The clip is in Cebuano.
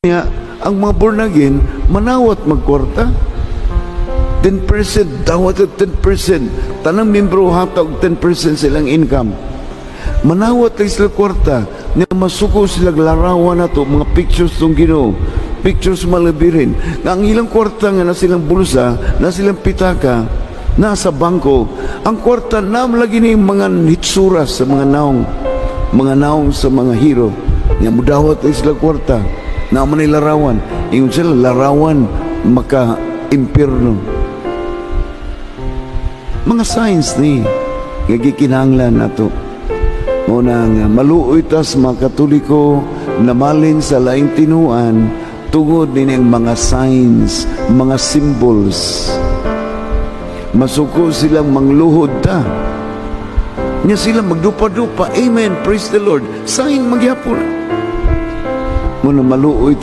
Nga, ang mga born again, manawat magkwarta. 10%, dawat og 10%. Tanang membro hatag 10% silang income. Manawat lang sila kwarta, nga masuko sila larawan nato, mga pictures tong Ginoo, pictures malabirin. Nga ang ilang kwarta nga na silang bulsa, na silang pitaka, nasa bangko. Ang kwarta nam lagi ni mga hitsura sa mga naong sa mga hero. Nga mudawat lang sila kwarta, na man larawan. Ingon sila, larawan maka impierno. Mga signs ni nga gikinahanglan nato. Mao na nga maluoy tas mga Katoliko namalin sa laing tinuan tungod nining mga signs, mga symbols. Masuko silang mangluhod ta. Nya sila magdupa-dupa. Amen. Praise the Lord. Sign magyapon. Mao na maluoy.